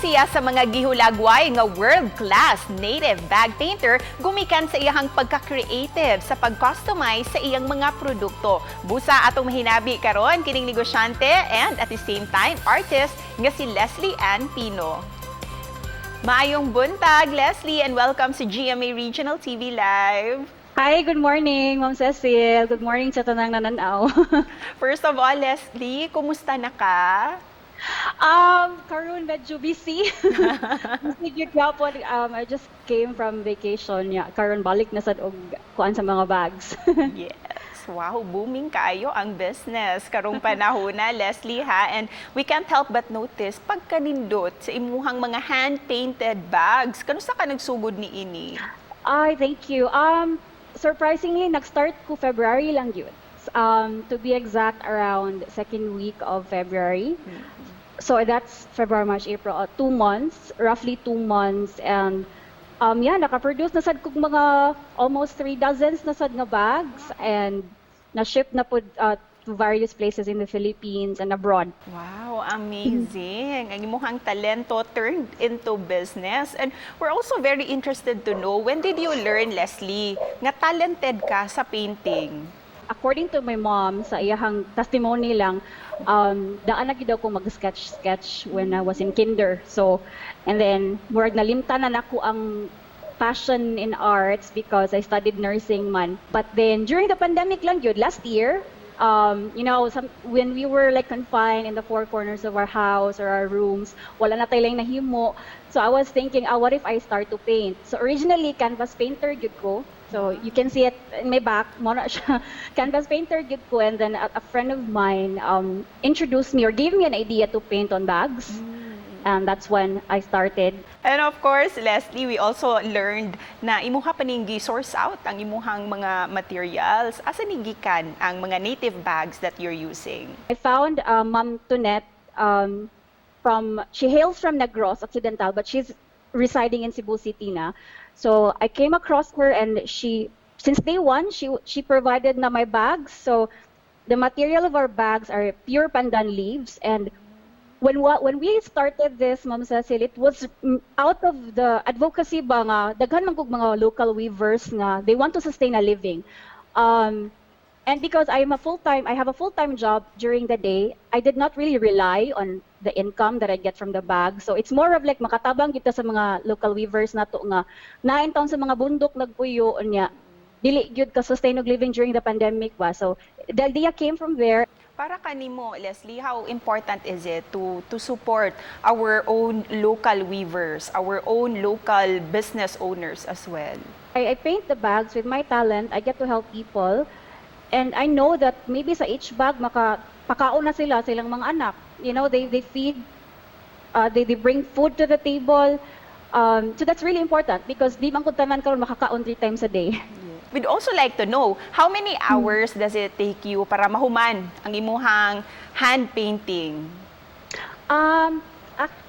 Siya sa mga gihulagway nga world-class native bag painter gumikan sa iyang pagka-creative sa pag-customize sa iyang mga produkto. Busa atong mahinabi karon kining negosyante and at the same time artist nga si Leslie Ann Pino. Maayong buntag, Leslie, and welcome sa GMA Regional TV Live. Hi, good morning, Ma'am Cecil. Good morning sa tanang nananaw. First of all, Leslie, kumusta na ka? Karon medyo busy. Busy gyud gyapon. I just came from vacation. Yeah, karon balik na sad og kuan sa mga bags. Yes. Wow, booming kaayo ang business karong panahon na, Leslie, ha. And we can't help but notice pagkanindot sa imuhang mga hand-painted bags. Kanusa ka nagsugod ni ini? Ay, thank you. Surprisingly, nag-start ko February lang yun. To be exact, around second week of February. So that's February, March, April, 2 months, roughly 2 months. And yeah, naka-produce na sad kog mga almost three dozens na sad nga bags and na-ship na pud to various places in the Philippines and abroad. Wow, amazing. Ang imuhang talento turned into business. And we're also very interested to know, when did you learn, Leslie, nga talented ka sa painting? According to my mom, sa iyahang testimony lang, daan na gyud ako mag-sketch-sketch when I was in kinder. So, and then, murag nalimtan na nako ang passion in arts because I studied nursing man. But then, during the pandemic lang yun, last year, when we were like confined in the four corners of our house or our rooms, wala na tay laing nahimo. So I was thinking, "Ah, what if I start to paint?" So originally, canvas painter gyud ko. So you can see it in my back, mo na siya. Canvas painter gyud ko, and then a friend of mine introduced me or gave me an idea to paint on bags. And that's when I started. And of course, Leslie, we also learned na imuha pa ning source out ang imuhang mga materials. Asa ni gikan ang mga native bags that you're using? I found Ma'am Tonet from, she hails from Negros Occidental, but she's residing in Cebu City na. So I came across her and she, since day one, she provided na my bags. So the material of our bags are pure pandan leaves. And when we started this, Ma'am Cecil, it was out of the advocacy ba nga, daghan man kog mga local weavers nga, they want to sustain a living. And because I have a full-time job during the day, I did not really rely on the income that I get from the bag. So it's more of like makatabang kita sa mga local weavers nato nga naa intawon sa mga bundok nagpuyo unya. Dili gyud ka sustain og living during the pandemic ba. So the idea came from there. Para kanimo, Leslie, how important is it to support our own local weavers, our own local business owners as well? I paint the bags with my talent. I get to help people. And I know that maybe sa each bag, maka pakaon na sila, silang mga anak. They feed, they bring food to the table. So that's really important because di man kung tanan karon makakaon three times a day. We'd also like to know, how many hours does it take you para mahuman ang imuhang hand painting?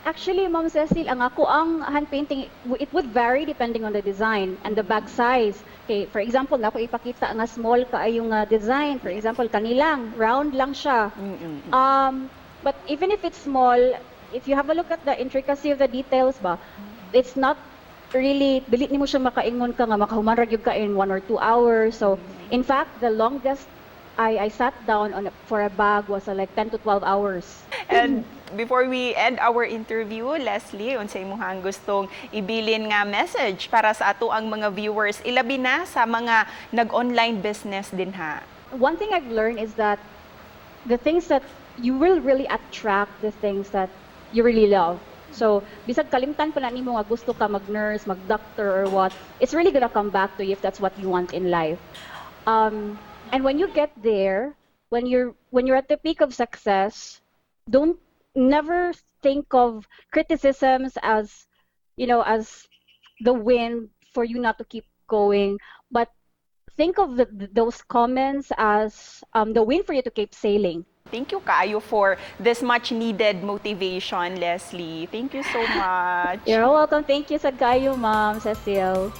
Actually, Ma'am Cecil, ang ako ang hand painting, it would vary depending on the design and the bag size. Okay, for example, nako ipakita nga small kaayo nga design. For example, kanilang round lang siya. But even if it's small, if you have a look at the intricacy of the details ba, it's not really, dili nimo siya makaingon ka nga makahuman ra gyud ka in 1 or 2 hours. So, in fact, the longest I sat down for a bag was like 10 to 12 hours. And before we end our interview, Leslie, unsay imong gustong ibilin nga message para sa ato ang mga viewers, ilabi na sa mga nag-online business din ha? One thing I've learned is that the things that you will really attract the things that you really love. So, bisag kalimtan pa na nimo nga gusto ka mag-nurse, mag-doctor or what, it's really gonna come back to you if that's what you want in life. And when you get there, when you're at the peak of success, don't never think of criticisms as the wind for you not to keep going, but think of those comments as the wind for you to keep sailing. Thank you kaayo for this much needed motivation, Leslie. Thank you so much. You're welcome. Thank you sad kaayo, Ma'am Cecile.